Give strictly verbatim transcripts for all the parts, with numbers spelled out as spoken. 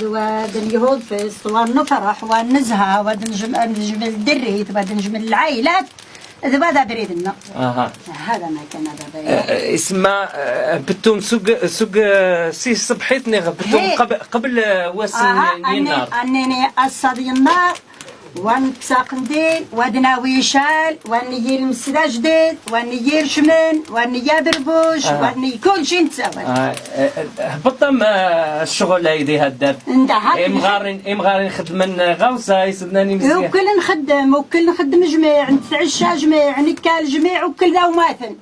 ذواد اليهود في اسطوانة فرح والنزهة ودنجم الدريت ودنجم العائلات. ذواد بريدنا. اها. هذا ما كان بابا. اسمع، بتون سوق سوق سي صبحيت نغ بتون قبل قبل واسن ينار. انني الصدينا. ونتساقندين ودناوي شال ونيي المسدجدين ونيي الشمن ونيي بربوش ونيي كل شيء نتساوي. هبطم الشغل هيدي هدر. انت هاي امغارين امغارين خدمن غوصة يسدناني مزيان. وكل نخدم وكل نخدم جميع نتعشى جميع نكال جميع وكل ذا وماثن.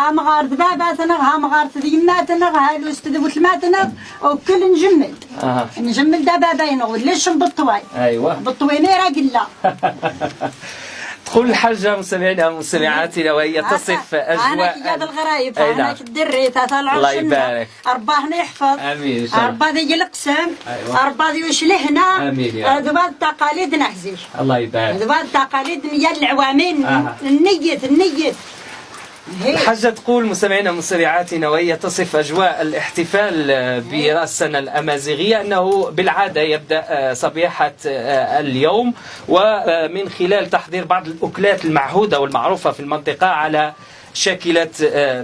امغار ذباباتنا امغار ذيماتنا هالوست ذبوتلماتنا. وكل نجمل. نجمل ذبابين وليش نبطوي. ايوه. بطوي ميرا قلا. تقول الحاجة مستمعينا ومستمعاتنا وهي تصف أجواء أنا كي قاعد الغرايب أنا كي الدري تاتا الله يبارك. أرباه نحفظ. آمين إن شاء الله. أرباه ذي القسم. أيوة. أرباه ذي وش لهنا. آمين يا رب. ذباب تقاليد نحزيش. الله يبارك. ذباب تقاليد ميال العوامين. النية النية. الحاجة تقول مستمعينا ومستمعاتنا وهي تصف أجواء الاحتفال برأس السنة الأمازيغية أنه بالعادة يبدأ صبيحة اليوم ومن خلال تحضير بعض الأكلات المعهودة والمعروفة في المنطقة على شاكلة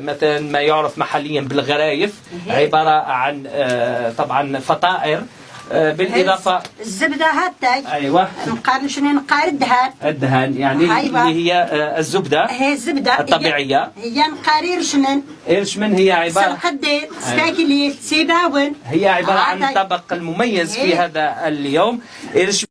مثلا ما يعرف محليا بالغرايف عبارة عن طبعا فطائر بالإضافة الزبدة هاتاي أيوة نقارن شنو نقارن الدهان الدهان يعني أيوة. اللي هي الزبدة هي الزبدة الطبيعية هي نقارير شمن إيرشمن هي عبارة سلقدي سكاكلي سيباون هي عبارة عن الطبق المميز في هذا اليوم إيرشمن